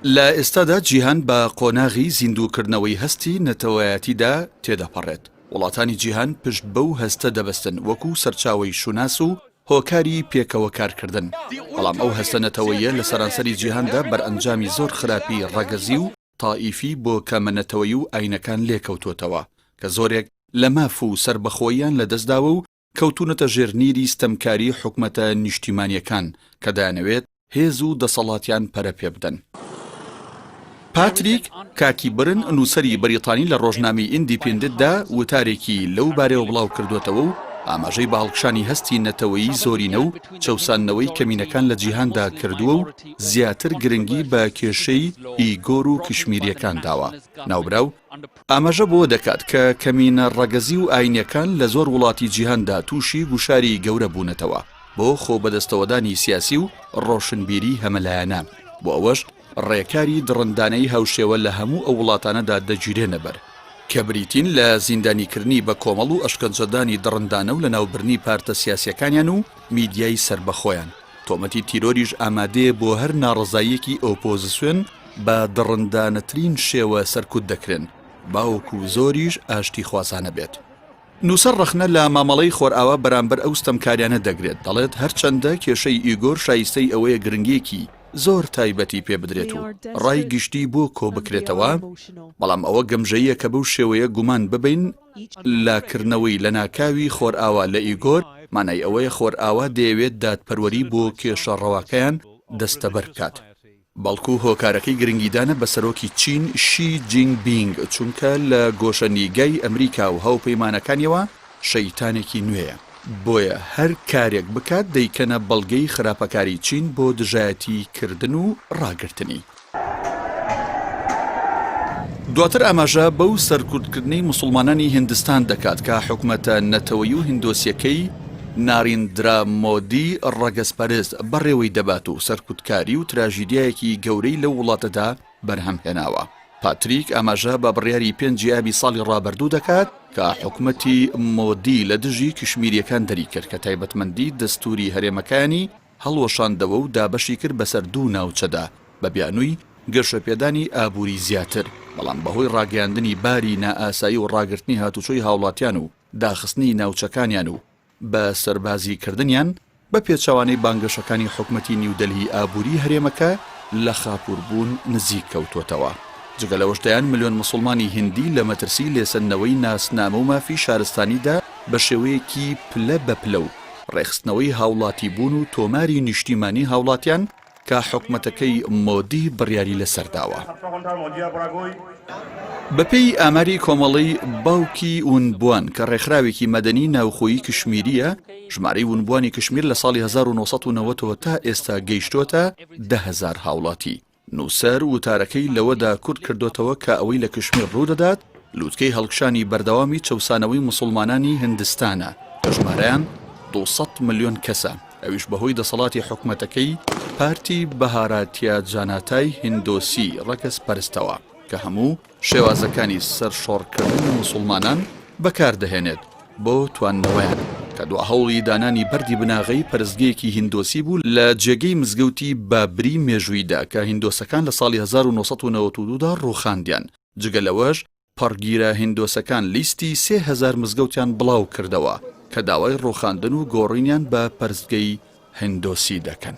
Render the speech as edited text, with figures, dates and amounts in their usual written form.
لە ئێستادا جیهان بە قۆناغی زیندووکردنەوەی هەستی نەتەوایەتیدا تێدەپەڕێت، وڵاتانی جیهان پشت بەو هەستە دەبەستن وەکو سەرچاوەی شوناس و هۆکاری پێکەوە کارکردن، بەڵام ئەو هەستە نەتەوەییە لە سەرانسەری جیهاندا بەرئەنجامی زۆر خراپی ڕەگەزی و تائیفی بۆ کەمە نەتەوەیی و ئاینەکان لێکەوتۆتەوە کە زۆرێک لە ماف و سەربەخۆییان لەدەستداوە و کەوتوونەتە ژێر نیری ستەمکاری حکومەتە نیشتیمانییەکان کە دەیانەوێت هێز و دەسەڵاتیان پەرە پێبدەن. پاتریک کاکیبرن نووسەری بەریتانی لە ڕۆژنامەی ئیندیپیندتدا وتارێکی لەو بارەیەوە بڵاوکردووەتەوە و ئاماژەی بە هەڵکشانی هەستی نەتەوەیی زۆرینە و چەوساندنەوەی کەمینەکان لە جیهاندا کردووە و زیاتر گرنگی بە کێشەی ئیگۆر و کشمیرییەکان داوە. ناوبراو ئاماژە بەوە دەکات کە کەمینە ڕەگەزی و ئاینیەکان لە زۆر وڵاتی جیهاندا تووشی گوشاری گەورە بوونەتەوە بۆ خۆبەدەستەوەدانی سیاسی و ڕۆشنبیری هەمەلایەنە، بۆ ئەوەش ڕێکاری دڕندانەی هاوشێوە لە هەموو ئەو وڵاتانەدا دەگیرێنەبەر، کە بریتین لە زیندانیکردنی بەکۆمەڵ و ئەشکەنجەدانی دڕندانە و لەناوبردنی پارتە سیاسیەکانیان و میدیای سەربەخۆیان. تۆمەتی تیرۆریش ئامادەیە بۆ هەر ناڕەزاییەکی ئۆپۆزسیۆن بە دڕندانەترین شێوە سەرکوت دەکرێن، باوەکو زۆریش ئاشتیخوازانە بێت. نووسەر ڕەخنە لە مامەڵەی خۆرئاوا بەرامبەر ئەو ستەمکاریانە دەگرێت، دەڵێت هەرچەندە کێشەی ئیگۆر شایستەی ئەوەیە گرنگییەکی زۆر تایبەتی پێ بدرێت و ڕای گشتی بۆ کۆبکرێتەوە، بەڵام ئەوە گەمژەییە کە بەو شێوەیە گومان ببەین لە کردنەوەی لەناکاوی خۆرئاوا لە ئیگۆر مانای ئەوەیە خۆرئاوا دەیەوێت دادپەروەری بۆ کێشە ڕەواکەیان دەستەبەر بکات، بەڵکو هۆکارەکەی گرنگیدانە بە سەرۆکی چین شی جینگ بینگ، چونکە لە گۆشەنیگای ئەمریکا و هاوپەیمانەکانیەوە شەیتانێکی نوێیە، بۆیە هەر کارێک بکات دەیکەنە بەڵگەی خراپەکاری چین بۆ دژایەتی کردن و ڕاگرتنی. دواتر ئاماژە بەو سەرکوتکردنەی موسڵمانانی هیندستان دەکات کە حکومەتە نەتەوەیی و هیندۆسیەکەی ناریندرا مۆدی ڕەگەزپەرست بەڕێوەی دەبات و سەرکوتکاری و تراژیدیایەکی گەورەی لەو وڵاتەدا بەرهەم هێناوە. پاتریک ئاماژە بە بڕیاری پێنجی ئابی ساڵی ڕابردوو دەکات کە حکومەتی مۆدی لە دژی کشمیرییەکان دەریکرد کە تایبەتمەندی دەستووری هەرێمەکەیانی هەڵوەشاندەوە و دابەشی کرد بەسەر دوو ناوچەدا بە بیانووی گەشەپێدانی ئابووری زیاتر، بەڵام بەهۆی ڕاگەیاندنی باری نائاسایی و ڕاگرتنی هاتوچۆی هاوڵاتیان و داخستنی ناوچەکانیان و بە سەربازی کردنیان، بە پێچەوانەی بانگەشەکانی حکومەتی نیودەلهی ئابووری هەرێمەکە لە خاپووربوون نزیک کەوتۆتەوە. جگە لەوەش دەیان ملیۆن موسڵمانی هیندی لە مەترسی لێسەندنەوەی ناسنامە و مافی شارستانیدا بە شێوەیەکی پلە بە پلە و ڕێکخستنەوەی هاوڵاتیبوون و تۆماری نیشتیمانی هاوڵاتیان کە حکومەتەکەی مۆدی بڕیاری لەسەر داوە. بەپێی ئاماری کۆمەڵەی باوکی ونبووان کە ڕێکخراوێکی مەدەنی ناوخۆیی کشمیرییە، ژمارەی ونبووانی کشمیر لە ساڵی 1990 ەوە تا ئێستا گەیشتۆتە 10,000 هاوڵاتی. نووسەر وتارەکەی لەوەدا کورت کردۆتەوە کە ئەوەی لە کشمیر ڕوودەدات لوتکەی هەڵکشانی بەردەوامی چەوسانەوەی موسوڵمانانی هندستانە کە ژمارەیان 200 ملیۆن کەسە، ئەویش بەهۆی دەسەڵاتی حکومەتەکەی پارتی بەهاراتیا جاناتای هیندۆسی ڕەگەزپەرستەوە کە هەموو شێوازەکانی سەرشۆڕکردنی موسوڵمانان بەکاردەهێنێت بۆ تواندنەوەیان، کە دوا هەوڵی دانانی بەردی بناغەی پەرستگەیەکی هیندۆسی بوو لە جێگەی مزگەوتی بابری مێژوویدا کە هیندۆسەکان لە ساڵی 1992 دا ڕووخاندیان، جگە لەوەش پەڕگیرە هیندۆسەکان لیستی 3000 مزگەوتیان بڵاوکردەوە کە داوای ڕووخاندن و گۆڕینیان بە پەرستگەی هیندۆسی دەکەن.